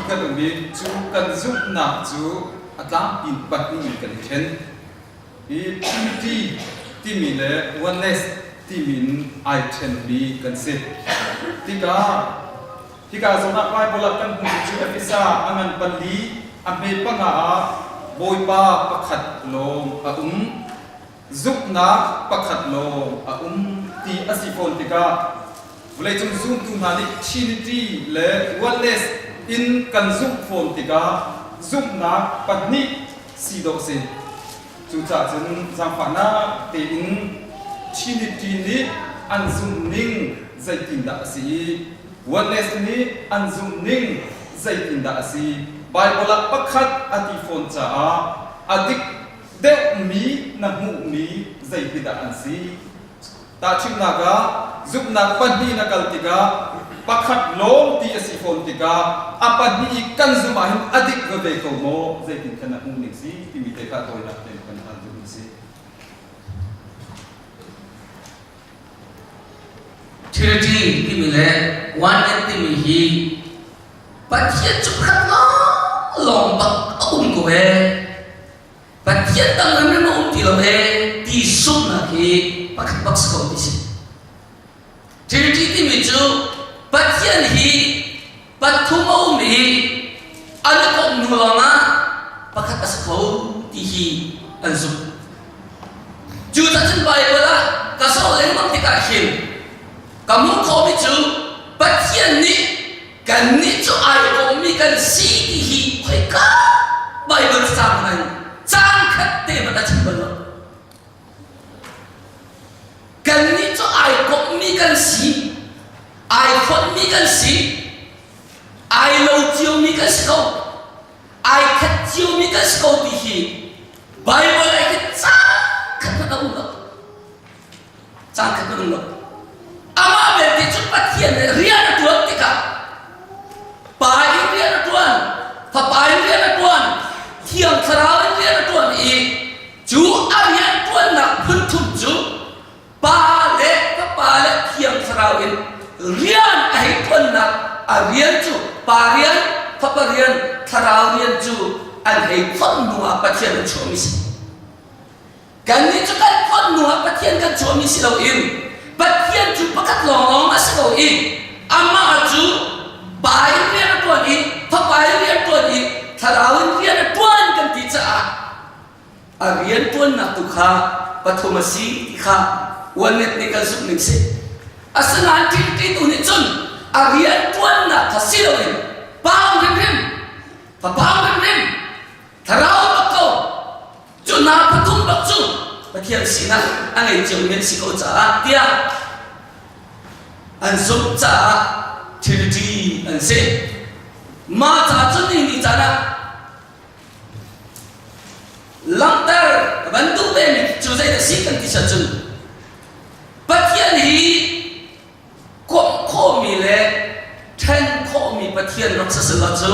kan um i cu kan zumhnak cu a tlangpi in pahnih in kan i ṭhen. Hi Trinity timi le Oneness timi in ai ṭhenmi kan si. Tikah hika zawn ah Bible ah kan hmuhmi cu Efesa a ngan pali a hme panga ah Bawipa pakhat lawng a um. Zumhnak pakhat lawng a um ti a si fawn tikah vawleicung zumtu hna nih Trinity le Oneness in kan zumh fawn tikah zumhnak pahnih si dawh a si. Cucaah cun zaangfahnak tein Trinity nih an zumhning zeitindah a si i Oneness nih an zumhning zeitindah a si Bible ah pakhat a ti fawn caah a dik deuhmi na hmuhmi zei hi dah an si? Tahchunhnak ah, zumhnak pahnih na kal tikah pakhat lawng ti a si fawn tikah a pahnih i kan zumh ahhin a dik veve ko maw zeitin khan na hmuh ning si timi te kha tawinak tein kan hal duhmi si. Trinity timi le Oneness timi hi Pathian cu pakhat lawnglawng bak a um ko ee. Pathian dang hrimhrim a um ti lo ee ti zumhnak hi pakhat bak si ko ti si. Trinity timi cu Pathian hi pathum a um i an i komh hnu lawngah pakhat a si kho ti hi an zumh. Cucaah cun Baibal ah ka zoh lengmang tikah hin ka hmuh khawhmi cu Pathian nih kannih cu ai kommi kan si ti hi khoika Baibal cang hmanh cang khat te hmanh a chim bal lo. Kannih cu ai kommi kan si, ai fonhmi kan si, ai lo ciomi kan si ko, ai khat ciomi kan si ko ti hi Baibal ah hin cang khat hmanh a um lo. Caan khat hmanh um lo. Amah belte cu Pathian nih rian a ṭuan tikah Pa in rian a ṭuan, Fapa in rian a ṭuan, Thiang Thlarau in rian a ṭuan i cu a rian ṭuannak phun thum cu Pa le Fapa le Thiang Thlarau in rian a hei ṭuannak a rian cu Pa rian, Fapa rian, Thlarau rian cu an hei fonh hnu ah Pathian an chuahmi si. Kannih cu kan fonh hnu ah Pathian kan chuahmi si loin Pathian cu pakhat lawnglawng a si ko i amah cu Pa in rian a ṭuan i Fapa in rian a ṭuan i Thlarau in rian a ṭuan kan ti caah a rian ṭuannak tu kha pathum a si ti kha uannet nih kan zumh ning si. Asinain ṭinṭitu nih cun a rian ṭuannak kha si loin Pa hrimhrim, Fapa hrimhrim, Thlarau bak ko Cu hna pathum bak cu Pathian sinak a ngei ciomi an si ko caah tiah an zumh caah Trinity an si. Mah ca cun ni ni caan ah langhter van duh vemi cu zeidah si kan ti cun Pathian hi komh khawhmi le ṭhen khawhmi Pathian rak si selaw cu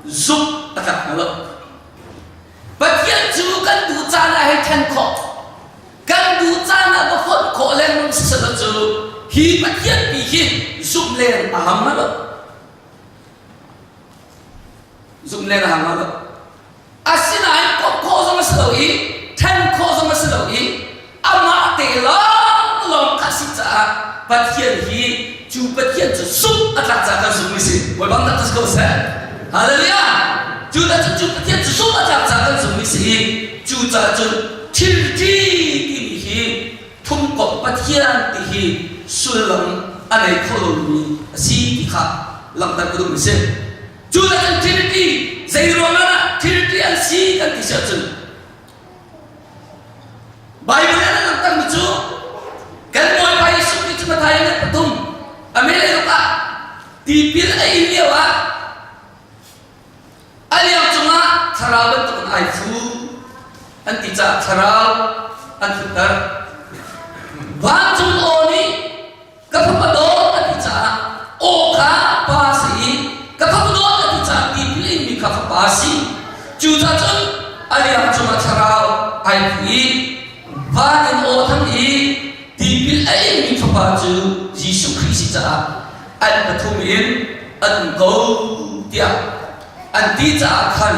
zumh a tlak hnga lo. Pathian cu kan duh caan ah hei ṭhen khawh, kan duh caan ah va fonh khawh lengmang si selaw cu hi Pathian pi hi zumh len a ham hnga lo. Zumh len a ham hnga lo. Asinain komh khawh zong a si lo i ṭhen khawh zong a si lo i amah te lawnglawng kha a si caah Pathian hi cu Pathian cu zumh a tlak caah kan zumhmi si. Bawipa tak si ko seh. Hallelujah! Cu dah cun cu Pathian cu zumh a tlak caah kan zumhmi si i cu caah cun thilṭi timi hi thumkomh Pathian ti hi sullam a nei kho lomi a si ti kha langhter ka duhmi si. Cu le kan Trinity zei ruangah dah Trinity an si kan ti si ahcun Bible nih an langhtermi cu kan Bawipa Jesuh Khrih cu Matthai in pathum a mele ruk ah tipil a in lio ah a liang cungah thlarau bantukin ai fu an ti caah thlarau an futter vancung aw nih Ka fapa dawt a ti caah aw kha pa a si i ka fapa dawt a ti caah tipil inmi kha fapa a si. Cucaah cun a liang cungah thlarau ai phu i van in aw thang i tipil a inmi fapa cu Jesuh Khrih si caah an pathum in an um ko. tiah an ti caah khan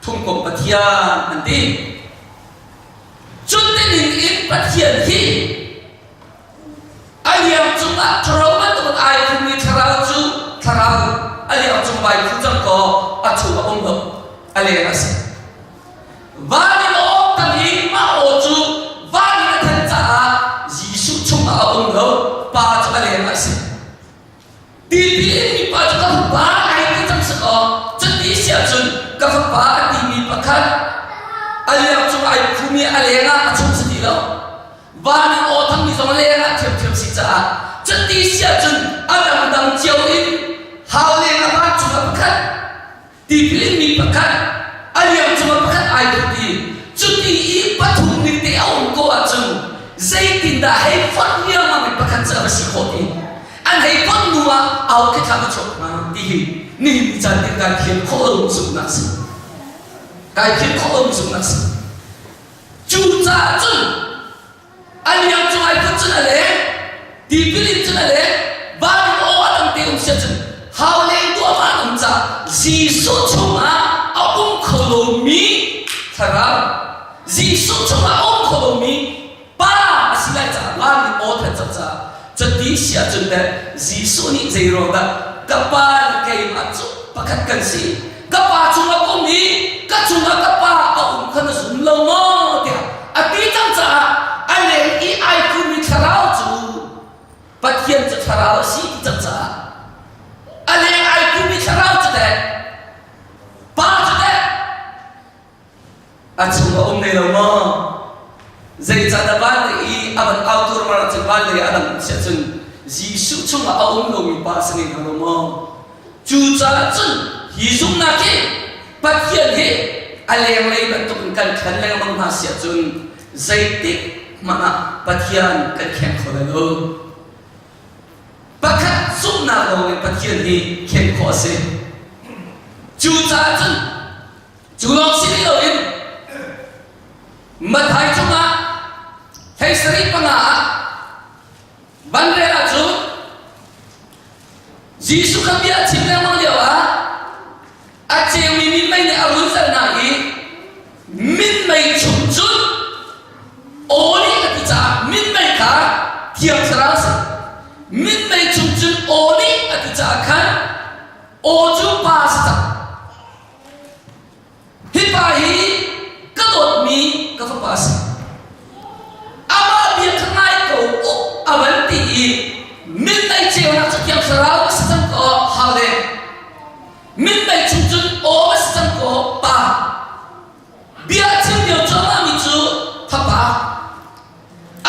thumkomh Pathian an ti. Cutining in Pathian hi a liang cungah ṭharo bantukin ai phumi thlarau cu thlarau a liang cung vai phu cang kaw a chung a um lo a leng a si. Van in aw tang i mah aw cu van in a than caah Jesuh chungah a um lo pa cu a leng a si. Tipil in mipa cu ka fapa ai ti cang si kaw cuti si ahcun ka fapa a timi pakhat a liang cung ai phumi a leng ah a chung si ti lo. Van in aw thangmi zong a leng ah ṭhiamṭhiam si caah cuti si ahcun a dangdang cio in hau leng ah vancung ah pakhat Tipil inmi pakhat a liang cungah pakhat ai thut i cuti i pathum ning te a um ko ahcun zeitindah hei fonh riangmang in pakhat cu a va si khawh ti an hei fonh hnu ah au khi thla va chuak hnga ti hi nihin ni caan tin kai thiam khawh lo zumhnak si kai thiam khawh lo zumhnak si cucaah cun A liang cung ai phut cun a leng, tipil in cun a leng, van in aw a dang te um sia cun hau leng duahmah an um caah Jesuh chungah a um kho lomi thlarau, Jesuh chungah a um kho lomi Pa a si lai caah van in aw than cang caah cuti si ahcun teh Jesuh nih zei ruang dah ka Pa le keimah cu pakhat kan si ka pa cungah ka um i ka cungah ka pa a um kha na zum lo maw tiah a ti cang caah a leng i ai phumi thlarau cu Pathian cu thlarau a si ti cang caah a leng ai phumi thlarau cu teh pa cu teh A chung a um ne lo maw? Zeicahdah van lei i a van au turmar ahcun van lei ah a dang siah cun Jesuh chungah a um lomi pa a si ne hnga lo maw? Cucaah cun hi zumhnak hi Pathian hi a lenglei bantukin kan thlen lengmang hna siah cun zeitik hmanh ah Pathian kan kheng kho lai lo. Pakhat zumhnak lawngin Pathian hi khen khawh a si. Cucaah cun Cu lawng si rih loin Matthai chungah hlei sarih panga ah van rel ahcun Jesuh kha bia a chim lengmang lioah a ceumi minmei nih a run zalh hna i minmei chung cun aw nih a ti caah minmei kha Thiang Thlarau a si. Minmei chung cun aw nih a ti caah khan aw cu pa a si cang. Hi pa hi ka dawtmi ka fapa a si. Amah bia kha ngai ko u a van ti i minmei ceunak cu Thiang Thlarau a si cang kaw hau le minmei chung cun aw a si cang kaw pa bia chim lio cuahmahmi cu fapa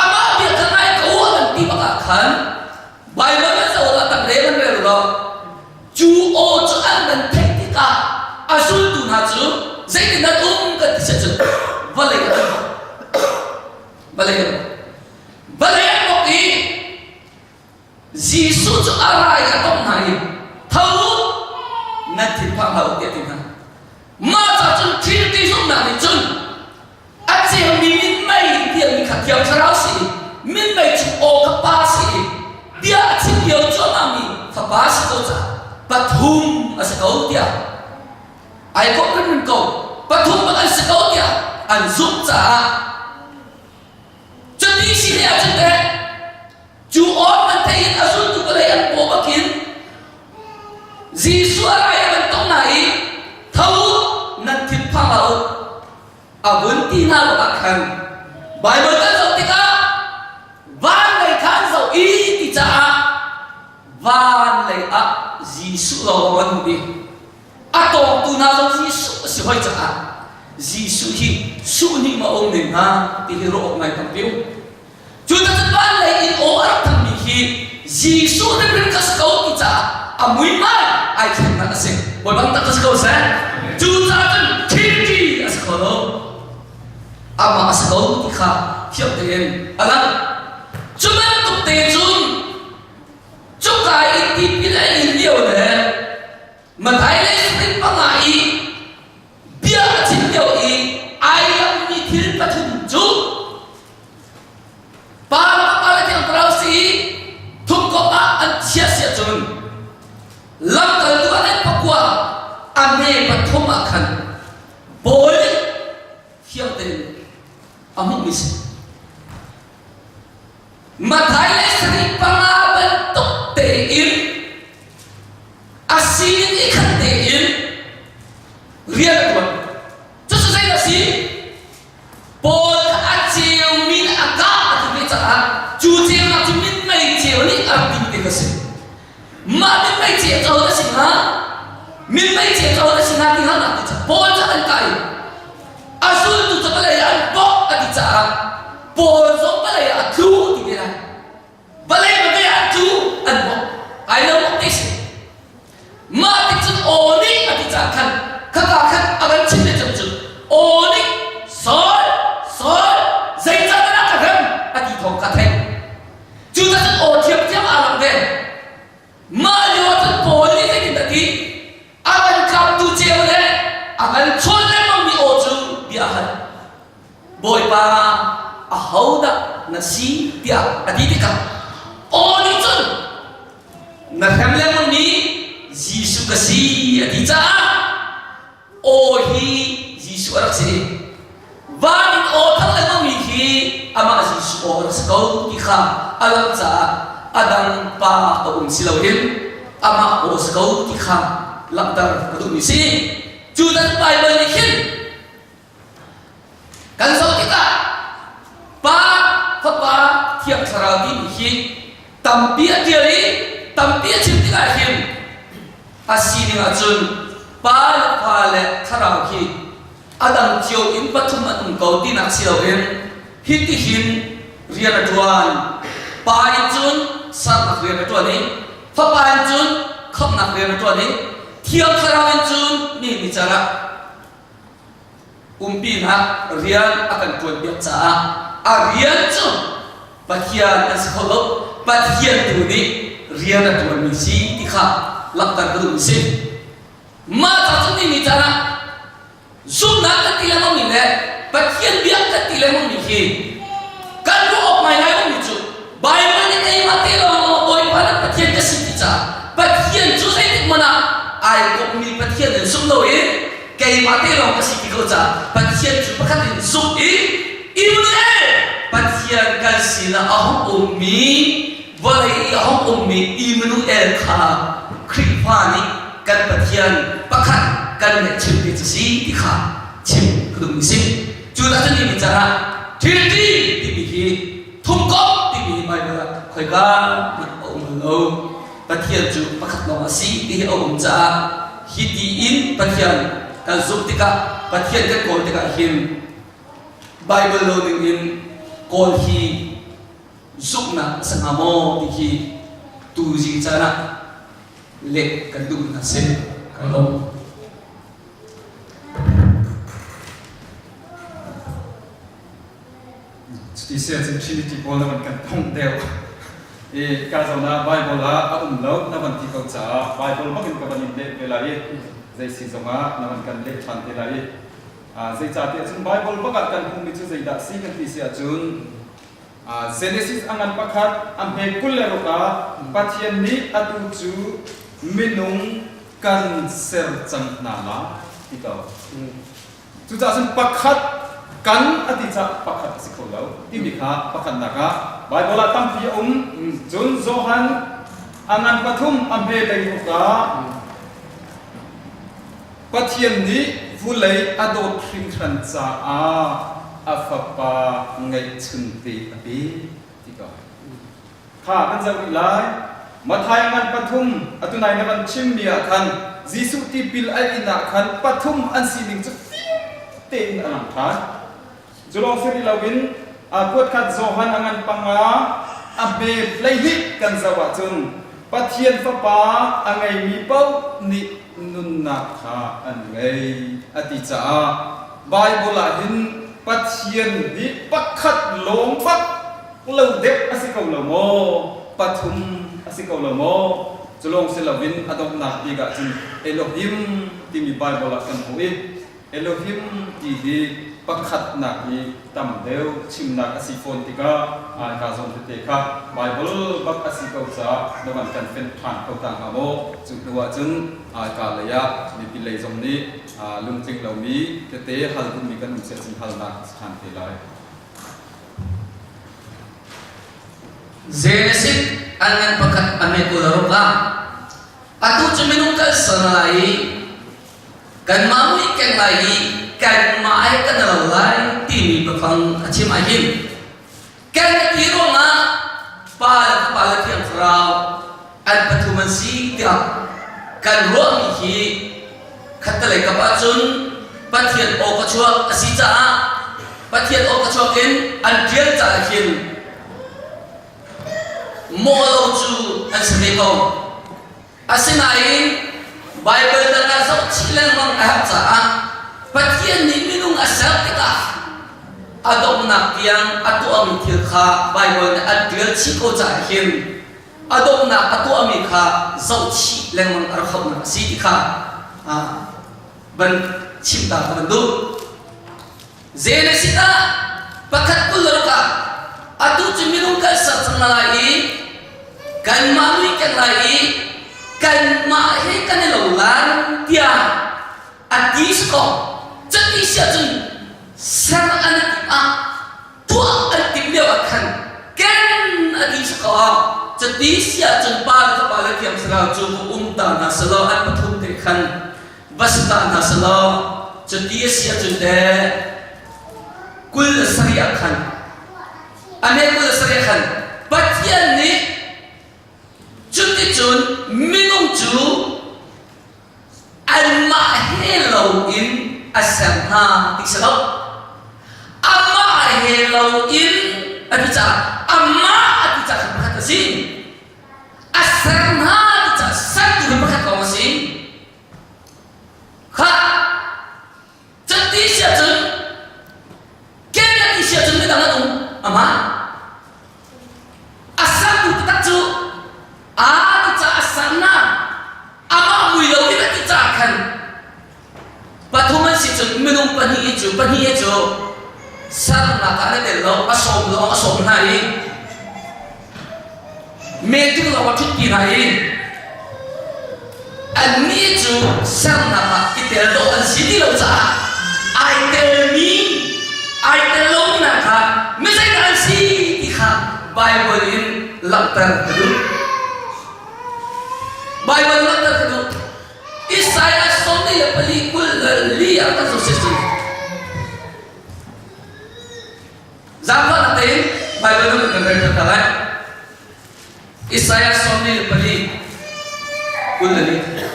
Amah bia kha ngai ko a kan ti bak ah khan Baibal an zoh ah tak rel an rel lo. Cu aw cu an nan theih tikah a zultu hna cu zeitin an um kan ti cun vawlei an bawk. Vawlei an bawk. Vawlei an bawk i Jesuh cu a ra i a tongh hna i tho u nan thinphang hlah u tiah a ti hna. Mah ca cun thil ti zumhnak nih cun A ceumi minmei tiangmi kha Thiang Thlarau si i minmei chung aw kha Pa si i bia a chim lio cuahmahmi Fapa si ko caah pathum a si ko tiah ai komh rimrim ko. Pathum bak an si ko tiah an zumh caah cuti si hlei ahcun teh cu aw an theih in a zultu vawlei an paw bakin Jesuh a rai a van tong hna i tho u nan thinphang hlah u a vun ti hna ruangah khan Baibal kan zoh tikah van lei kha an zoh i ti caah van lei ah Jesuh lawng an hmuh i a tawngtu hna zong Jesuh a si hoi caah Jesuh hi suh nih ma um ne hnga ti hi ruah awk ngai tampi um. Cu cun van lei in aw a rak thanmi khi Jesuh hrimhrim kha si ko ti caah a muihmai ai thlengnak a si. Bawipa tak si ko seh. Cu caah cun thilti a si kho lo. Amah a si ko ti kha thiam tein a lang. Cu bantuk te cun cuka i tipil a in lio le Matthai lei srin panga i bia a chim lio i ai lammi thil pathum cu Pa le Fapa le Thiang Thlarau si i thumkomh ah an chia si ahcun lamkaltu an pakua. pathum ah khan Paul nih fiang tein a hmuhmi si. Matthai le sarih panga bantuk tein a sining i khat tein rian a ṭuan. Cucu zeidah a si? Paul kha a ceumi le a kah a ti ve caah cu ceunak cu minmei ceu nih a rak timi te kha si. Mah minmei ceu cu ahodah si hnga? Minmei ceu cu ahodah si hnga ti halnak ti caah Paul cu an kah i a zultu cu vawlei ah an bawk a ti caah Paul zong vawlei ah a tlu ti ve lai. Vawlei vawlei ah cu an bawk. Ai lo bawk te si. Mah tik cun aw nih a ti caah khan khaka khan a van chim le cang cu aw nih Saul Saul zeicah na ka hrem a ti thawng kha theih. Cu cun aw thiamthiam aa lang ve. Mah lio ah cun Paul nih zeitin a ti? A kan khamtu ceu le a kan chawn lengmangmi aw cu bia a hal. Bawipa ahodah na si tiah a ti tikah aw nih cun na hrem lengmangmi Jesuh ka si a ti caah aw hi Jesuh a rak si i van in aw thang lengmangmi hi amah Jesuh aw a rak si ko ti kha a langh caah a dang pa a um si loin amah aw si ko ti kha langhter ka duhmi si. Cu dan Baibal nih khin Kan zoh tikah Pa, Fapa, Thiang Thlarau timi hi tampi a ṭial i tampi a chim tikah hin a sining ahcun Pa le Fa le Thlarau hi a dang cio in pathum an um ko tinak si loin hitihin rian a ṭuan. Pa in cun sernak rian a ṭuan i Fapa in cun khamhnak rian a ṭuan i Thiang Thlarau in cun mi ni car ah Umpinak rian a kan ṭuanpiak caah a rian cu Pathian an si kho lo. Pathian tu nih rian a ṭuanmi si ti kha langhter ka duhmi si. Mah ca cun ni caan ah zumhnak kan ti lengmangmi le Pathian biak kan ti lengmangmi hi kan ruah awk ngaingai ummi cu Baibal nih keimah te lawng Bawipa nan Pathian ka si ti caah Pathian cu zeitik hmanh ah ai kommi Pathian in zumh loin keimah te lawng ka si ti ko caah Pathian cu pakhat in zumh i Immanuel Pathian kan sinah a hung ummi vawlei i a hung ummi Immanuel kha Khrihfa nih kan Pathian pakhat kan ngeihchunmi cu si ti kha chim ka duhmi si. Cu dah cun ni caah Trinity timi hi Thumkomh timi hi Baibal ah khoika hmanh a um bal lo. Pathian cu pakhat lawng a si ti hi a um caah hi ti in Pathian kan zumh tikah Pathian kan kawl tikah hin Baibal lo ning in kawl hi zumhnak a si hnga maw ti khi tuzing caan ah leh kan duh hna si. Kan lawm. Cuti si ahcun Trinity pawl na van kan phongh deuh i ka zawn ah Bible ah a um lo na van ti ko caah Bible bak in ka van in leh ve lai i zei si zongah na van kan leh ṭhan te lai i zeicahtiah cun Bible bak ah kan hmuhmi cu zeidah si kan ti si ahcun Genesis a ngan pakhat a hme 26 ah Pathian nih atu cu minung kan ser cang hna lai ti ko. Cucaah cun pakhat kan a ti caah pakhat a si kho lo timi kha pakhatnak ah Baibal ah tampi a um. Cun Johan a ngan pathum a hme lei ah Pathian nih vulei a dawt hringhran caah a fapa ngeihchunte a pek ti ko. Kha kan zoh rih lai. Matthai ngan pathum atu nai na van chimmi ah khan Jesuh tipil a in ah khan pathum an sining cu fim tein a lang ṭhan. Cu lawng si rih loin kuatkhat Johan a ngan panga a hme 12 kan zoh ahcun Pathian Fapa a ngeimi paoh nih nunnak kha an ngei a ti caah Baibal ah hin Pathian hi pakhat lawng bak lo deuh a si ko lo maw? Pathum a si ko lo maw? Cu lawng si loin a donghnak bik ah cun Elohim timi Baibal ah kan hmuh i Elohim ti hi. pakhatnak i tam deuh chimnak a si fawn tikah hika zawn tete kha Baibal bak a si ko caah na van kan fenh ṭhan kho ta hnga maw? Cu hnu ahcun hika lei ah mipi lei zong nih lungtling lomi tete hal duhmi kan um siah cun halnak a si ṭhan te lai. Genesis an ngan pakhat a me kul a ruk ah atu cu minung kan ser lai i kanmah mui keng lai i kanmah he kan lo lai timi biafang a chim ah hin kan ti ruangah Pa le Fapa le Thiang Thlarau an pathum an si tiah kan ruahmi hi khattelei kap ahcun Pathian aw ka chuak a si caah Pathian aw ka chuak in an ṭial caah hin mawh lo cu an si ve ko. Asinain Baibal dang ah zohchih lengmang a herh caah Pathian nih minung a ser tikah a donghnak tiang a tuahmi thil kha Baibal nih an ṭial chih ko caah hin a donghnak a tuahmi kha zohchih lengmang a rak hauhnak a si ti kha van chim ta ka van duh. Genesis ah pakhat kul ruk ah atu cu minung kan ser cang lai i kanmah mui kan lai i kanmah he kan i lo lai tiah a ti si ko. Cuti si ahcun ser an i timh ah tuah an timh lio ah khan ken a ti si ko. Cuti si ahcun Pa le Fapa le Thiang Thlarau cu va um ta hna selaw an pathum te khan va si ta hna selaw cuti a si ahcun teh 27 ah khan a ne 27 ah khan Pathian nih cuticun minung cu anmah he loin a ser hna ti si lo amah he loin a ti caah amah a ti caah khan pakhat a si A ser hna ti caah sertu hi pakhat lawng a si. Khah! Cuti si ahcun ken a ti si ahcun midang an um. Amah. A sertu taktak cu aa ti caah a ser hna. Amah mui lo in a ti caah khan Pathum an si cun minung pahnih cu pahnih cu sernak ah an i tel lo, a sawm lawng a sawm hna i meting lawng a ṭhutpi hna i annih cu sernak ah i tel dawh an si ti lo caah ai telmi ai tel lomi hna kha mi zeidah an si ti kha Baibal in langhter ka duh. Baibal langhter ka duh. Isaiah 44 24 ah kan zoh si. Zaangfahnak tein Baibal nan kan rel ta lai. Isaiah 44 24.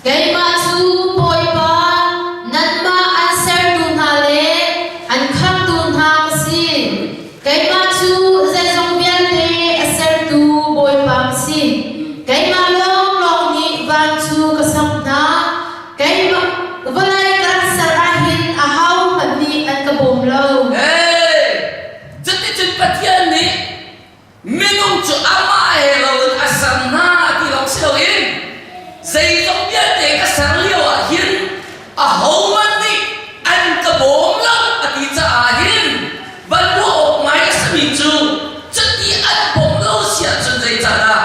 Keimah cu Bawipa, nanmah an sertu hna le an khamtu hna ka si. Keimah cu zeizong vialte a sertu Bawipa ka si. Keimah lawnglawng nih van cu ka sak hna. Keimah vawlei ka rak ser ahhin ahohmanh nih an ka bawm lo. Hey! Cuticun Pathian nih Minung cu amah he loin a ser hna ti lawng si loin zeizong vialte ka ser lio ah hin ahohmanh nih an ka bawm lo a ti caah hin van ruah awk ngai a simi cu cuti an bawmh lo si ahcun zeicahdah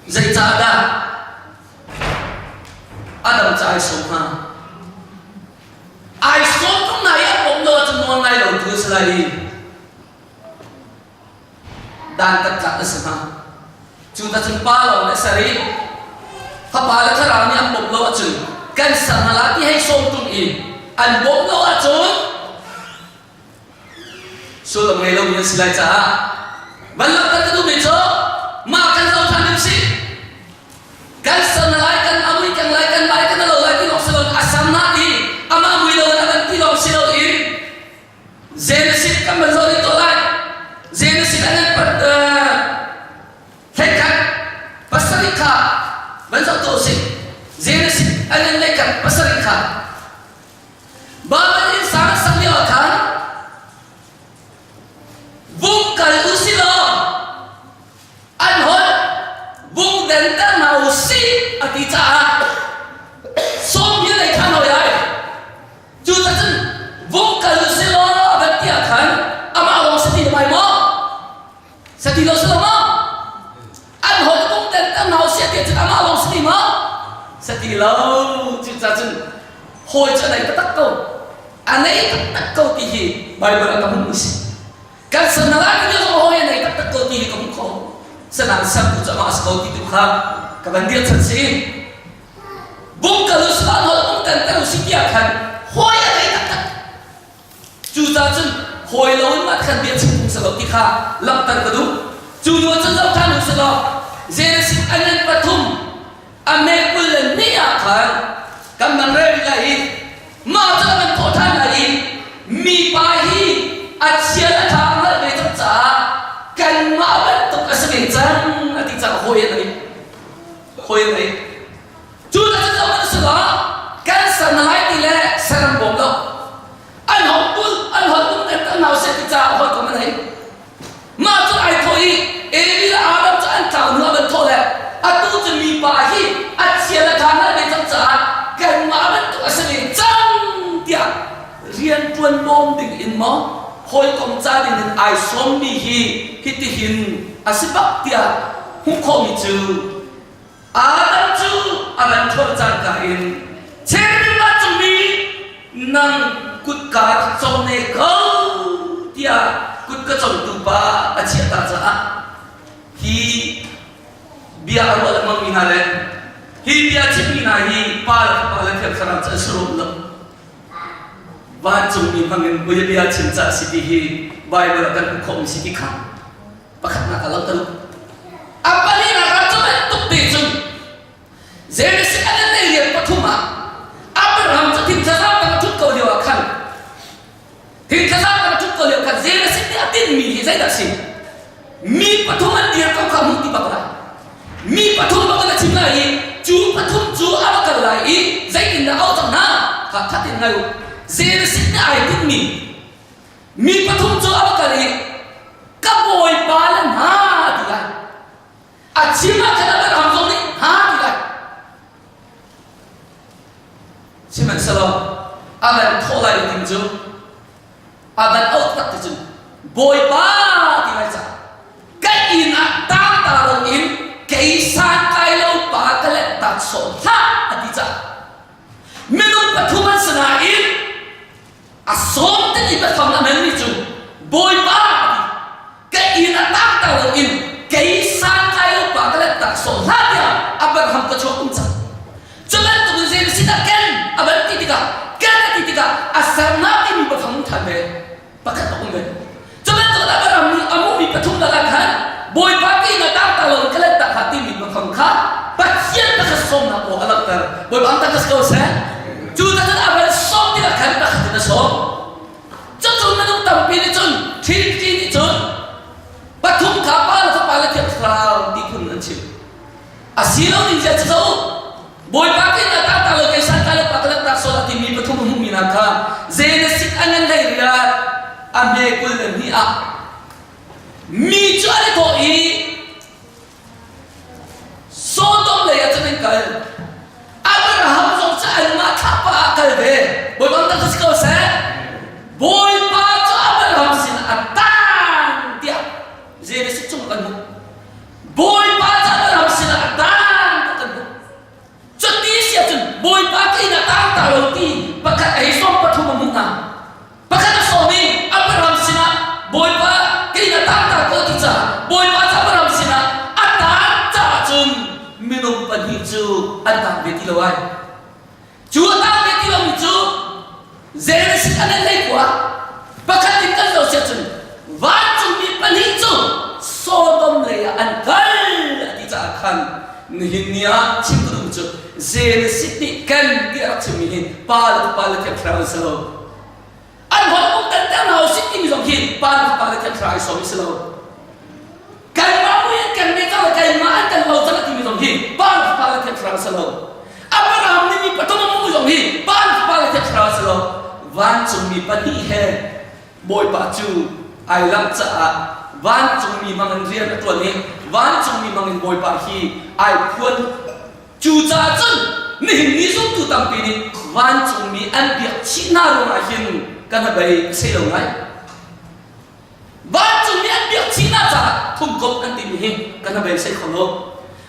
zeicahdah Adam ca ai sawm hnga? Ai sawm tung na i a pom lo ahcun nawl ngai lo tu a si lai i dantat tlak na si hnga. Cu ta cun pa lawng nih a ser i fapa le thlarau nih an bawmh lo ahcun kan ser hna la ti hei sawm tung i an bawmh lo ahcun sullam ngei lomi an si lai caah van langhter ka duhmi cu mah kan zoh ṭhan ding si. Kan ser na lai, kan amui kan lai, kan lai, kan lo lai ti lawng si loin a ser na ti amah mui lo in a kan ti lawng si loin Genesis kan van zoh rih tuah lai. Genesis an pat hleikhat pasarih kha van zoh tuah usih. Genesis an hleikhat pasarih kha Babel inn sang sak lio ah khan vung kal u si law. ti lo si lo maw? An hawi bung ten kan hau sia ti cun amah lawng si ti maw? Si ti lo. Cucaah cun hawi cu a nei taktak ko. A nei taktak ko ti hi Bible ah ka hmuhmi si. Kan san hna lai kan zong hawi a nei taktak ko ti hi ka hmuh kho. Sanang sertu cu amah a si ko ti tu kha ka van dir chan si. Bung kal u sila an holh bung ten ter u si tiah khan hawi a nei taktak. Cucaah cun hawi lo in mah khan bia chim phung si lo ti kha langhter ka duh. Cu hnu ah cun zoh ṭhan u sih law Genesis a ngan pathum a me 22 ah khan kan man rel rih lai i mah cu a kan thawh ṭhan lai i mipa hi a chia le ṭha a hngalh ve cang caah kanmah bantuk a si ve cang a ti caah hawi an ei. Hawi an ei. Cu na cun zoh hmanh sila kan san lai ti le saram bawm lo. An hong bul an hon um kan kan hau seh ti caah hawikom an hei. Mah cu ai thawh i Evi le Adam cu an tlau hnu ah van thawh le atu cu mipa hi a chia le ṭha hngalh ve cang caah kanmah bantuk a si ve cang tiah rianṭuan bawm ding in maw hawikom ca ding in ai sawmmi hi hitihin a si bak tiah hmuh khawhmi cu Adam cu a van ṭhawl cangka in cherubim vancungmi nang kutka ka cong ne ko tiah kut ka congtu pa a chiah ta caah hi bia a ruah lengmangmi hna le hi bia chimmi hna hi pa le fapa le Thiang Thlarau cu an si rum lo. Vancungmi hmangin bia chim ca a si ti hi Baibal ah kan hmuh khawhmi si ti kha pakhatnak ah langhter u. A palinak ah cu bantuk te cun Genesis a nan rian pathum ah Abraham cu thing thlazar tang a ṭhut ko lio ah khan thing thlazar tang a ṭhut ko lio khan Genesis nih a tinhmi hi zeidah a si? Mi pathum an dir ko kha hmuh ti bak lai. Mi pathum bak in a chim lai i cu pathum cu a va kal lai i zeitindah a auh cang hna? Kha khat in ngai u. Genesis nih ai tinhmi Mi pathum cu a va kal i ka bawipa le hna a ti lai. A chim ah khan Abraham zong nih hna ti lai. Sihmanhsehlaw a van thawh lai ding cu a van auh tak ti cun Bawipa ti lai caah ka inn ah tang ta loin kei santlai lo pa ka let tak sawm hlah a ti caah minung pathum an si nain A sawm timi biafang a hmanmi cu Bawipa ti ka inn ah tangtar loin kei santlai lo pa ka lanhtak sawh hlah tiah Abraham ka chuak um cang. Cu bantuk in zei sin ah ken a van ti tikah ken a ti tikah a sernak timi biafang um ṭhan ve pakhat a um ve. Cu bantuk in Abraham nih a hmuhmi pathum lakah khan Bawipa ka inn ah tangtar loin ka lanhtak hlah timi biafang kha Pathian pakhat sawmnak aw a langhter. Bawipa ang tak si ko seh. Cu cun a van sawm tikah khan pakhat in a sawm. Cucu minung tampi nih cun Trinity nih cun pathum kha Pa le Fapa le Thiang Thlarau ti phun an chim. A si lo ning zia cu zoh u. Bawipa ka inn ah tangtar lo kei santlai lo pa ka lanhtak sual a timi pathum a hmuhmi hna kha Genesis a ngan hlei riat a hme 22 ah mi cu an i thawh i Sodom lei ah cun an kal. Abraham zong cu anmah thlapa ah kal ve. Bawipa tak si ko seh. Bawipa cu Abraham sinah a tang tiah Genesis chung kan hmuh. Bawipa cu Abraham sinah a tang tiah kan hmuh. Cuti si ahcun Bawipa ka inn ah tang ta lo ti pakhat a hei sawm pathum a hmuh hna. Pakhat a sawm i Abraham sinah Bawipa ka inn ah tang ta ko ti caah Bawipa cu Abraham sinah a taan caah cun minung pahnih cu an tang ve ti lo ai. Cu a tang ve ti lomi cu Genesis a hlei khua pakhat in kan zoh siah cun vancungmi pahnih cu Sodom lei ah an kal a ti caah khan nihin ni ah chim ka duhmi cu Genesis nih kan ti a rak chimmi hi pa le fapa le Thiang Thlarau an si lo. An holh um kan ter hna usih timi zong khi pa le fapa le Thiang Thlarau ai sawm si lo. Kanmah mui an kan ve cang le keimah an kan lo cang a timi zong hi pa le fapa le Thiang Thlarau si lo. Abraham nih mi pathum a hmuh zong hi pa le fapa le Thiang Thlarau si lo. Vancungmi pahnih he Bawipa cu ai langh caah vancungmi hmangin rian a ṭuan i vancungmi hmangin Bawipa hi ai phuan. Cucaah cun nihin ni zumtu tampi nih vancungmi an biak chih hna ruangah hin kan hnabei a sei lo ngai. Vancungmi an biak chih hna caah. caah thumkomh an timi hi kan beisei kho lo.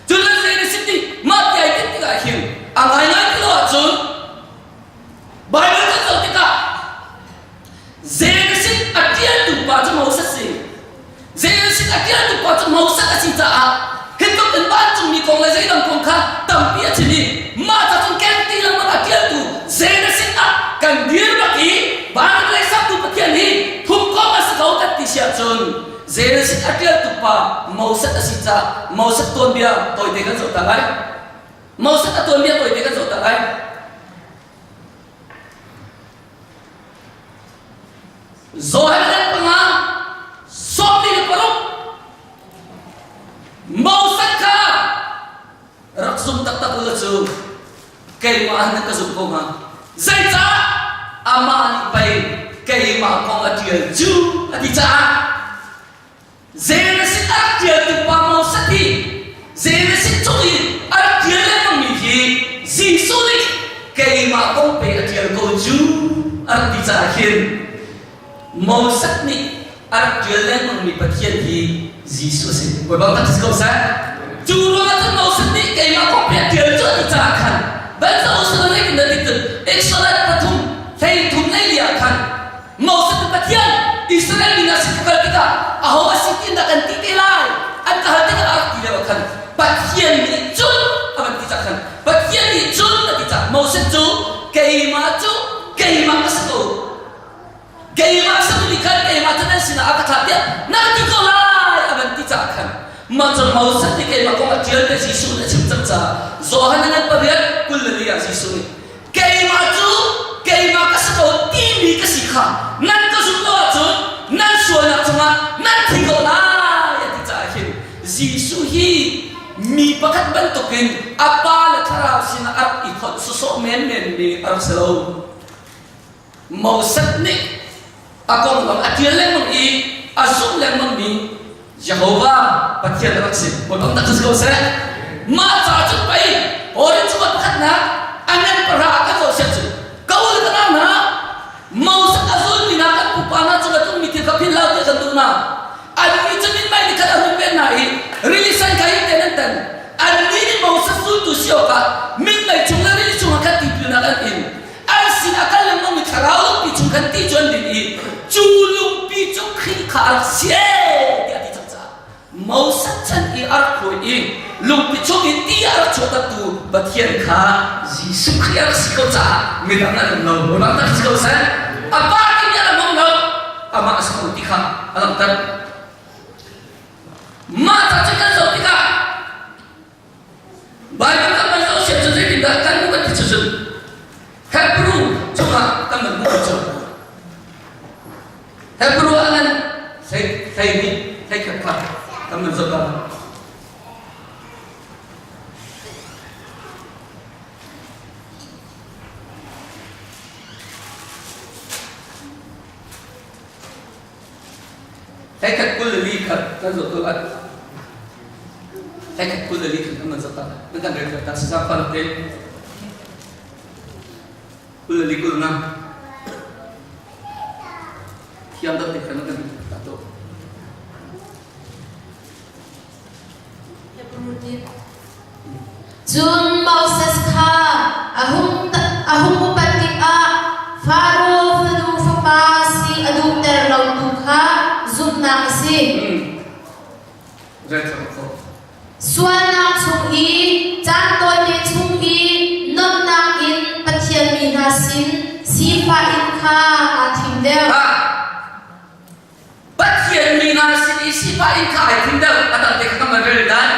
Cun an zei na sim ti mah ti ai tinh tikah hin a ngaingai ti lo ahcun Bible kan zoh tikah Genesis a ṭialtu pa cu Moses si. Genesis a ṭialtu pa cu Moses a si caah hi tluk in vancungmi kong le zeidang kong kha tampi a chim i mah ca cun kengti lengmang a ṭialtu Genesis ah kan dir bak i van lei saktu Pathian hi thumkomh a si ko kan ti si ahcun Genesis a ṭialtu pa Moses a si caah Moses tuanbia tawite kan zoh ta lai. Moses a tuanbia tawite kan zoh ta lai. Johan panga 16 Moses kha rak zum taktak u cu keimah na ka zum ko hnga zeicah amah nih pei keimah kong a ṭial cu a ti caah Genesis a rak ṭialtu pa Moses hi Genesis chung i a rak ṭial lengmangmi hi Jesuh nih keimah kong pe a ṭial ko cu a rak ti caah hin Moses nih a rak ṭial lengmangmi Pathian hi Jesuh a si. Bawipa tak si ko seh. Cu ruangah cun Moses nih keimah kong pe a ṭial cu a ti caah khan van sa usulaw zeitindah ti cun Exodus pathum 33 lei li ah khan Moses cu Pathian Israel mi hna sin ka kal tikah aho a si ti dah kan ti te lai an ka hal tikah a rak ti lio ah khan Pathian nih cun a van ti cah khan Pathian nih cun a ti cah Moses cu keimah cu keimah ka si ko keimah si mi khan keimah cu nan sinah a ka thlah tiah na ka ti ko lai a van ti cah khan mah cu Moses nih keimah kong a ṭial te Jesuh nih a chim cang caah Johan a ngan pariat 20 le li ah Jesuh nih Keimah cu keimah ka si ko timi ka si kha nan ka zumh lo ahcun nan sualnak cungah nan thi ko lai a ti caah hin Jesuh hi mi pakhat bantukin a pa le thlarau sinah a rak i fonh sawsawh menmen mi a rak si lo. Moses nih a konglam a ṭial lengmang i a zumh lengmangmi Jehovah Pathian a rak si. Bawipa tak si ko seh. Mah ca cu pei Korin chungah pakhatnak a ngan pahra ah kan zoh siah cun ka u le ka nau hna Moses a zulmi hna kan pupa hna cungah tlungmi thil kha philh hlah tiah kan duh hna. Annih cu mithmai nih khan a hun pen hna i rili sen kha hi ten an tan. Annih nih Moses zultu si awkah minmei chung le rili chungah khan tipilnak an in. An sin a kal lengmangmi thlarau lungpi chung khan ti cu an din i cu lungpi cu Khrih kha a rak si ee tiah a ti cang caah Moses chan i a rak hruai i lungpi chung in ti a rak chuahtertu Pathian kha Jesuh Khrih a rak si ko caah midang an um lo. Midang tak si ko seh. A pa timi a rak hmang lo. Amah a si ko ti kha a langhter. Mah ca cu kan zoh tikah Baibal kan van zoh sian cu zeitindah kan hmuh kan ti cu cun Hebrew chungah kan van hmuh cu Hebrew ah nan hlei hlei hnih hlei khat kha kan van zoh ta Hlei khat 20 le li khat kan zoh to lai. Hlei khat 20 le li khat kan van zoh ta. Nan kan rel ta si zaang te. 20 le li 20 na. Thiam deuh te khan kan ta to. Cun Moses kha a hung, a hung upat tikah Faro fanu fapa si a duhter lotu kha zumhnak a si. Sualnak chung i caan tawite chung i nuamhnak in Pathian mi hna sin sifah in kha aa thim deuh. Pathian mi hna sin i sifah in kha ai thim deuh a dang te kha kan van rel dan.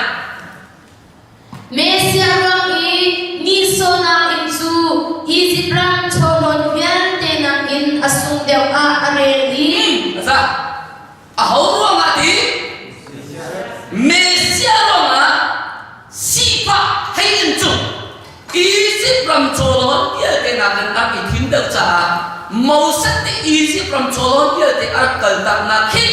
Messiah ruang i nihsawhnak in cu Izipt ram chawhlawn vialte nakin a sung deuh ah a rel i Za aho ruangah ti Messiah ruangah sifah hei in cu Izipt ram chawlawn vialte nakin a rak i thim deuh caah Moses nih Izipt ram chawlawn vialte a rak kaltaknak khi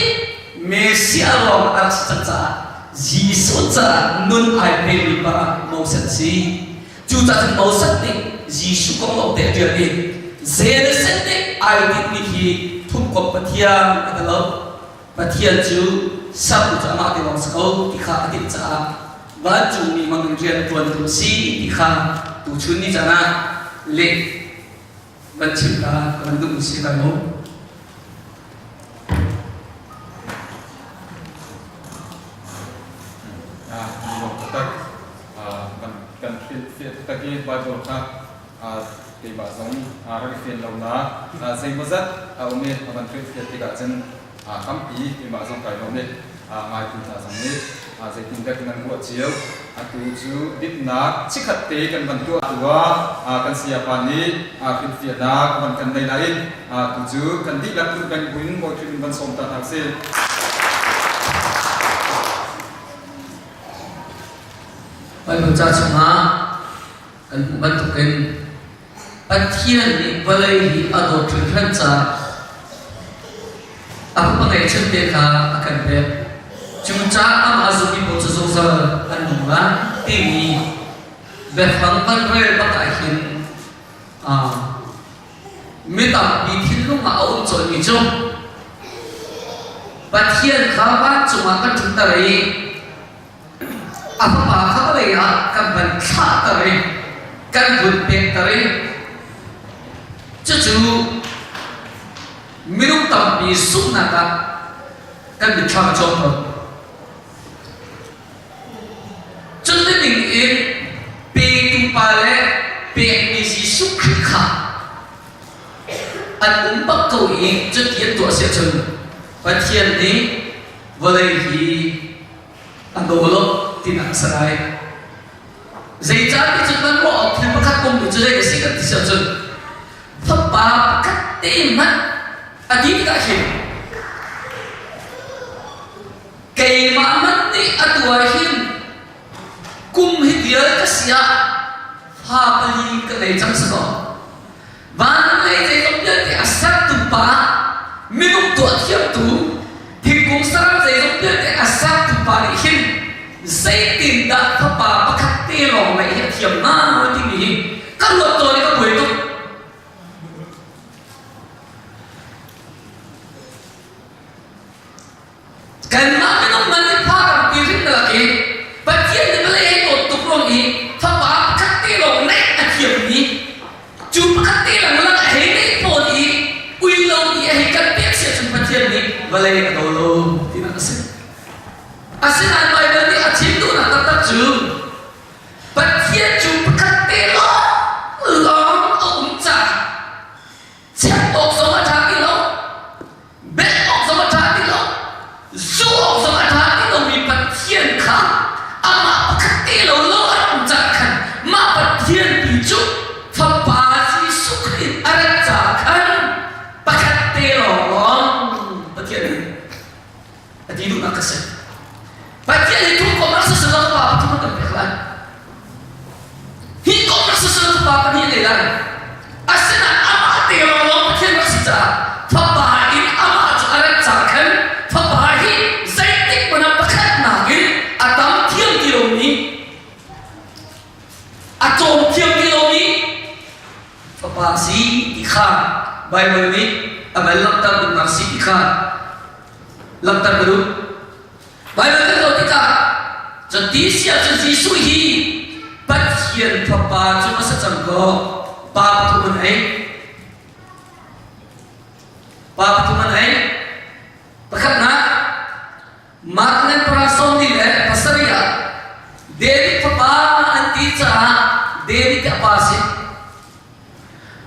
Messiah ruangah a rak si cang caah Jesuh caah nun ai pemi pa Moses a si. Cucaah cun Moses nih Jesuh kong lawng te a ṭial i Genesis nih ai tinhmi hi thumkomh Pathian a ti lo. Pathian cu. sertu cu amah te lawng si ko ti kha a timh caah vancungmi hmang in rian ṭuantu a si ti kha tuchun ni caan ah leh van chim ta ka van duhmi si kai mu. Ah, lawm taktak. Kan kan hrilhfiah taktak i Bible kha keimah zong rak i fian lonak zeimawzat a um i a van hrilhfiah tikah cun tampi keimah zong kai lawm i ngaitu hna zong nih zeitindah nan ruah cio. Atu cu dipnak chikkhat te kan van tuah tu ah kan sayapa nih hrilhfiahnak a van kan nei lai i tu cu kan dihlak duh peng buin Bawi Khrih min van sawm ta hna usih. Bible ca chungah kan hmuh bantukin Pathian nih vawlei hi a dawt hringhran caah a fapa ngeihchunte kha a kan pek. Cucaah amah zummi paoh cu zungzal an nung lai timi biafang kan rel bak ah hin mi tampi thinlung ah a um colhmi cu Pathian kha vancung ah kan ṭhutter i a fapa kha vawlei ah kan van thlahter i kan vun pekter i cucu minung tampi zumhnak ah kan mitthlam a cawm ko. Cun ning in petu pa le pekmi Jesuh Khrih kha an um bak ko i cuti an tuah si ahcun Pathian nih vawlei hi a daw lo tinak a si lai. Zeicah ti cun kan ruah awk thil pakhat kong cu zei a si kan ti si ahcun fapa pakhat te hmanh a ti tikah hin keimah hmanh nih atu ah hin kum hi vial ka si ah fa pali ka ngei cang si kaw Van lei zeizong vialte a sertu pa, minung tuah thiamtu, thingkung saram zeizong vialte a sertu pa nih hin zeitindah fapa pakhat te lawng ngeih hi a thiam hnga timi hi ka ruat tawn i ka buai tuk. Kanmah minung man nih fa tampi rinnak i Pathian nih vawlei he dawt tuk ruang i fapa pakhat te lawng neih a thiammi cu pakhat te lengmang a hei neih tawn i ui lo i a hei kan pek si ahcun Pathian nih vawlei a daw lo tinak a si. Asinain Baibal nih a chim duhnak taktak cu Pathian cu pakhat te lawng lawng a um caah chiat awk zong a ṭha ti lo Belh awk zong a ṭha ti lo, zu awk zong a ṭha ti lomi Pathian kha amah pakhat te lo lo a rak um caah khan mah Pathian ti cu Fapa Jesuh Khrih a rat caah khan pakhat te lawnglawng Pathian nih a ti duhnak a si. Pathian hi thum kom rak si lo pa pathum kan pek lai. Hi kom rak si lo pa pahnih nei lai. Asinain amah te lawnglawng Pathian rak si caah fapa in amah cu a rat caah khan fapa hi zeitik hmanh ah pakhatnak in a tam thiam ti lomi a cawm thiam ti lomi fapa si ti kha Baibal nih a van langhter duhnak si ti kha langhter ka duh. Baibal kan zoh tikah cun ti si ahcun Jesuh hi Pathian Fapa cu a si cang kaw pa pathum an ei. Pa pathum an ei. Pakhatnak Mark le para sawmli le pasarih ah David fapa an ti caah David a pa si.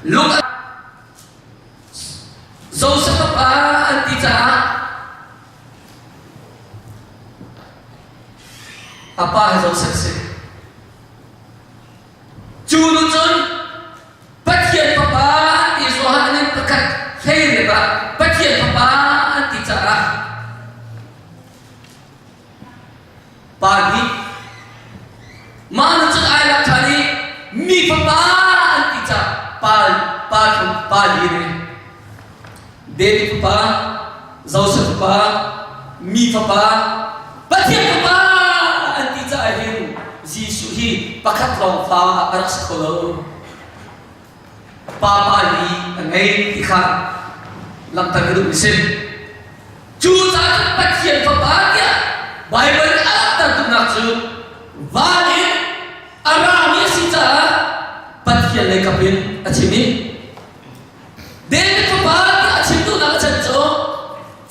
Luke Joseph fapa an ti caah a pa hi Joseph si. Cu nu cun Pathian fapa an ti Johan in pakhat hlei ah Pathian fapa an ti caah Pa nih mah nu cun ai lak ṭhan i mi fapa an ti caah pa pa thum pa li nih David fapa, Joseph fapa, mi fapa, Pathian fapa an ti caah hin Jesuh hi pakhat lawng fa a rak si kho lo. Pa pa li a ngei ti kha langhter ka duhmi si. Cucaah cun Pathian fapa tiah. Baibal nih a langhter duhnak cu van in a rami a si caah Pathian lei kap in a chim i David fapa tiah a chim duhnak a chan cu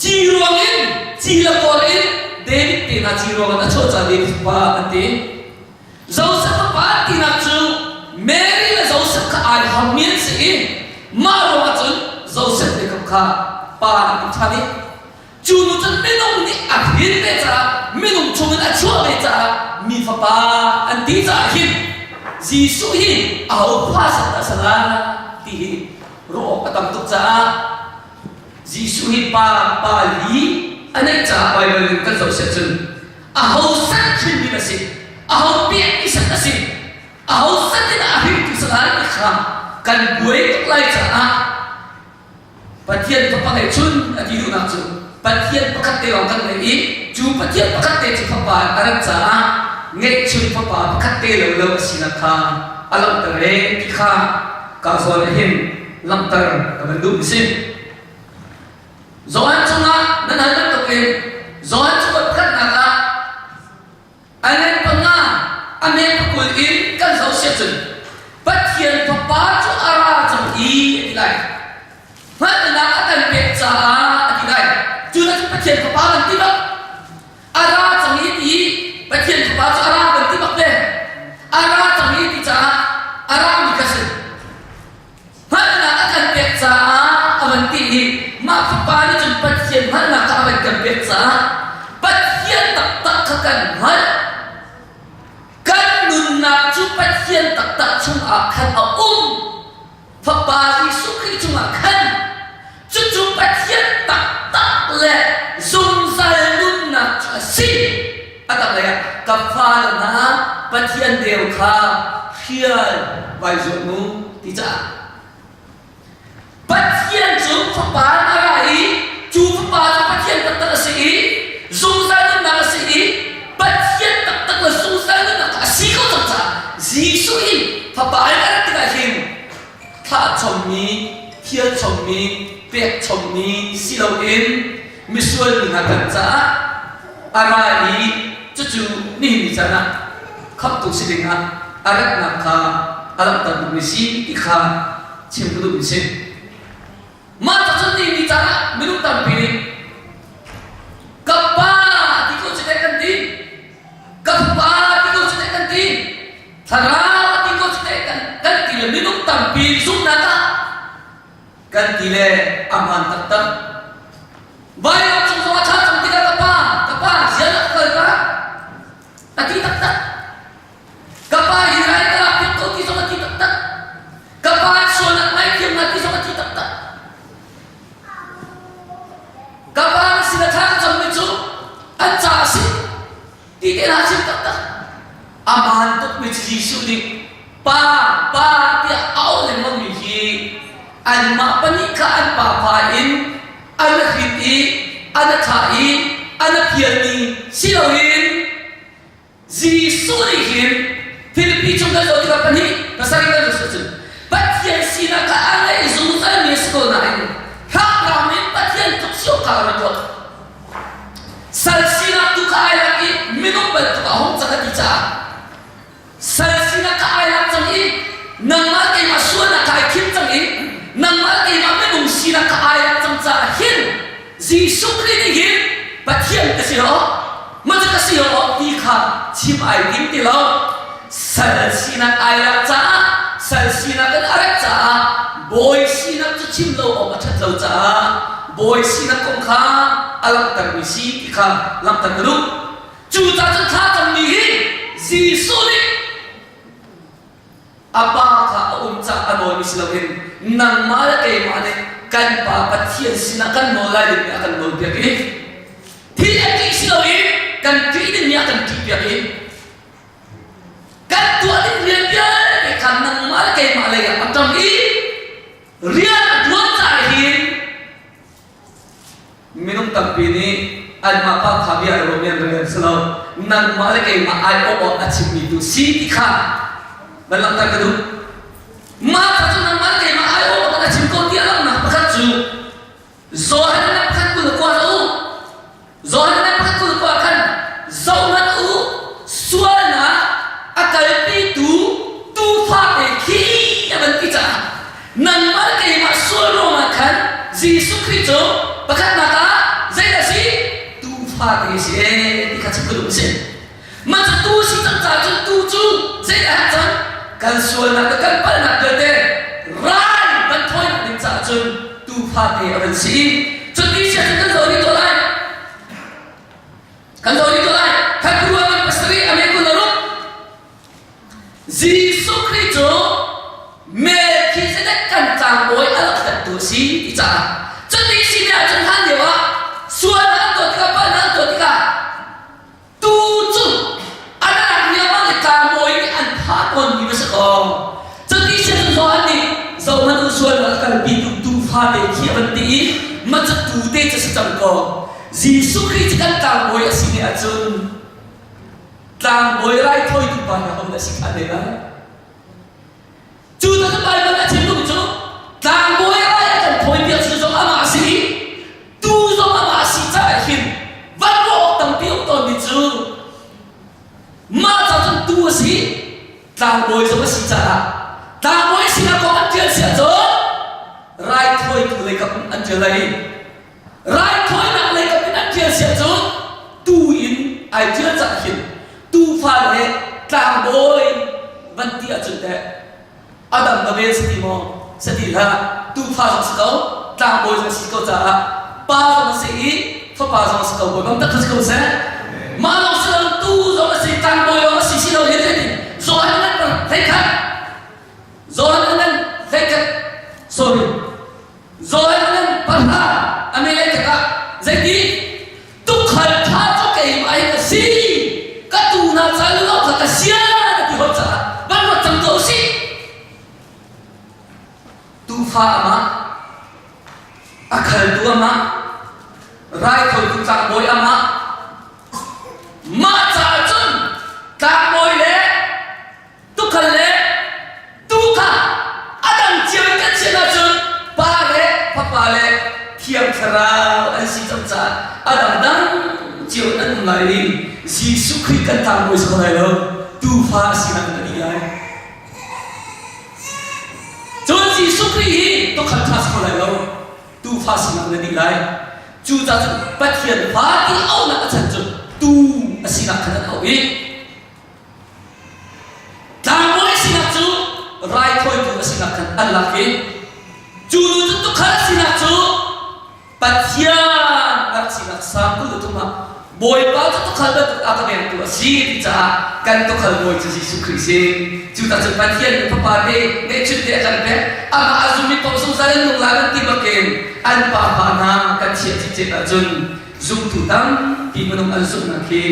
ci ruang in ci le kawl in David te hna ci ruang in a chuah caah David fapa an ti. Joseph fapa tinak cu Mary le Joseph kha ai hammi an si i mah ruangah cun Joseph le kha pa an ti ṭhan i cu nu cun minung nih a hrin ve caah minung chungin a chuah ve caah mi fapa an ti caah hin Jesuh hi aho fa sak dah sala ti hi ruah awk a tam tuk caah Jesuh hi pa pa li a neih caah Baibal in kan zoh siah cun aho sat hrinmi na si aho pekmi sat na si aho sat in a hringtu salai ti kha kan buai tuk lai caah Pathian fapa ngeihchun a ti duhnak cu Pathian pakhat te lawng kan ngei i cu Pathian pakhat te cu fapa in a rat caah ngeihchun fapa pakhat te lo lo a sinak kha a langhter e ti kha ka zawn ah hin langhter ka van duh mi si. Johan chungah nan hal bantukin Johan cu pakhatnak ah a ngan panga a men pakul in kan zoh siah cun Pathian Fapa cu a ra cang i a ti lai. Hngalhnak a kan pek caah a ti lai. Cu na cu Pathian Fapa kan ti bak. A ra cang i ti Pathian Fapa cu a ra kan ti bak ve. A ra cang i ti caah a rami kha si. Hngalhnak a kan pek caah a van ti i mah fapa nih cun Pathian hngalhnak kha a van kan pek caah Pathian taktak kha kan hngalh. Kan nunnak cu Pathian taktak chungah khan a um. Fapa Jesuh Khrih chungah khan cucu Pathian taktak le zungzal nunnak cu a si. A tanglei ah ka fale hna Pathian deu kha hrial vai zuam u ti caah Pathian cu fapa in a ra i cu fapa cu Pathian taktak a si i zungzal nunnak a si i Pathian taktak le zungzal nunnak a si ko cang caah Jesuh hi fapa in a rat tikah hin thlah chommi, thial chommi, pek chommi si loin misual mi hna kan caah a ra i cucu nihin ni caan ah khamhtu si dingah a ratnak kha a langhter duhmi si ti kha chim ka duhmi si. Mah cu cun nihin ni caan ah minung tampi nih ka pa ti ko cu teh kan ti, ka fapa ti ko cu teh kan ti, thlarau ti ko cu teh kan kan ti le minung tampi zumhnak ah kan ti le a hmaan taktak. Vailam cung zong a ṭha cang tikah ka pa, ka pa zian a ka kal ka a ti taktak. Ka pa hi rai ka lak piak ko ti zong a ti taktak. Ka pa sualnak ngaithiam na ti zong a ti taktak. Ka pa na sin a thla ka cammi cu an ca a si ti te hna chim taktak. A maan tukmi cu Jesuh nih pa pa tiah a auh lengmangmi hi anmah pahnih kha an pa pa in an hrin i an thah i an phialmi si loin Jesuh nih hin Filipi chung kan zoh tikah pahnih pasarih kan zoh cun Pathian sinak kha a ngeih zungzalmi a si ko nain hramhram in Pathian tluk si awk kha a rak ruat. Sal sinak tu kha ai lak i minung bantuk a hung cang a ti caah Sal sinak kha ai lak cang i nangmah keimah sualnak kha ai khim cang i nangmah keimah minung sinak kha ai lak cang caah hin Jesuh Khrih nih hin Pathian ka si lo macu ka si lo ti kha chim ai tim ti lo sal sinak ai lak caah sal sinak in a rat caah bawi sinak cu chim lo awk a ṭhat lo caah bawi sinak kong kha a langhtermi si ti kha langhter ka duh Cucaah cun thla cammi hi Jesuh nih a pa kha a um caah a nawlmi si loin nangmah le keimah nih kan Pa Pathian sinah kan nawl lai dingmi a kan nawlpiak i thil a ṭih si loin kan ṭih dingmi a kan ṭihpiak i kan tuah ding rian vialte kha nangmah le keimah lei ah a ṭang i rian a ṭuan caah hin Minung tampi nih anmah pa kha bia ruah men rian si lo nangmah le keimah ai awh a chimmi tu si ti kha van langhter ka duh. Mah kha cu nangmah le keimah ai awh a chim ko ti a langhnak pakhat cu Johan na pakhat 29 u. Johan na pakhat 29 khan. pakhatnak ah zeidah si? Tuufa te si ee ti kha chim ka duh si. Mah cu tuu si cang caah cun tuu cu zeidah a cang? Kan sualnak le kan palhnak vialte rai kan thawinak ding caah cun tuufa te a van si. Cun ti sia cun kan zoh rih ko lai. Kan zoh rih ko lai. Khat ruang an pasarih a me kul a ruk. Jesuh Khrih cu Melchizedek kan tlangbawi a rak khattu a si ti caah cuti si ne ahcun hlan lio ah sual an tuah tikah palhnak an tuah tikah tuu cu an rak riangmang i tlangbawi nih an thah tawnmi va si kaw cuti si cun Johan nih zohhmanh u sual a kalpi tu tuufa te khi a van ti i ma cu tuu te cu si cang kaw Jesuh Khrih cu kan tlangbawi a si ne ahcun tlangbawi raithawitu pa hna hom na si kha ne lai. Cu cu Baibal a chim duh cu tlangbawi rai a kan thawi piak cu zong amah a si i tu zong amah a si caah hin van ruah awk tampi um tawnmi cu mah ca cun tu a si tlangbawi zong a si caah tlangbawi sinak kong an ṭial si ahcun raithawitu lei kap an ṭial lai i Raithawinak lei kam in an ṭial sia cu tuu in ai ṭial cang khin tuufa le tlangbawi van ti ahcun teh Adam va vel si ti maw si ti hlah tuufa zong si ko tlangbawi zong si ko caah pa zong a si i fapa zong a si ko bawi bang tak si ko seh mah lawng si lo tuu zong a si tlangbawi zong a si si lo hi zeitin Johan nan hlei khat Johan nan hlei khat sorry Joel nan pahra a mei tikah zeiti tukhal ṭha cu keimah hi ka si ka tu hna ca lu kha ka sia na ti hoi caah van ruat cang ko usih tuufa amah a khaltu amah raithawitu tlangbawi amah mah caah cun tlangbawi le Tukhal le tuu kha a dang cio in kan chiah ahcun pa le fapa le Thiang Thlarau an si cang caah a dangdang cio in an um lai i Jesuh Khrih kan tlangbawi si ko lai lo tuufa a sinak in a dih lai. Cun Jesuh Khrih hi tukhal ṭha si ko lai lo tuufa sinak in a dih lai. Cucaah cun Pathian fa ti auhnak a chan cu tuu a sinak khan an auh i Tlangbawi sinak cu raithawitu a sinak khan an lak i cu nu cu tukhal a sinak cu Pathian a rak sinak Salm 23 ah Bawipa cu tukhal bantuk a ka vengtu a si ti caah kan tukhal bawi cu Jesuh Khrih si. Cu ta cun Pathian nih fapa te ngeihchun te a kan pek. Amah a zummi paoh zungzal in nung lai an ti bakin an pa pa hna kan chiah cicet ahcun zumtu tampi minung an zumhnak hi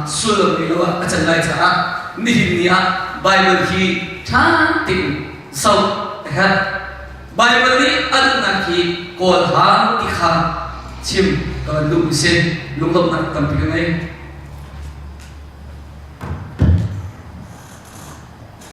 sullam ngei lo ah a can lai caah nihin ni ah Baibal hi ṭha tein zoh a herh. Baibal nih a duhnak hi kawl hau ti kha chim ka van duhmi si lunglawmhnak tampi ka ngei.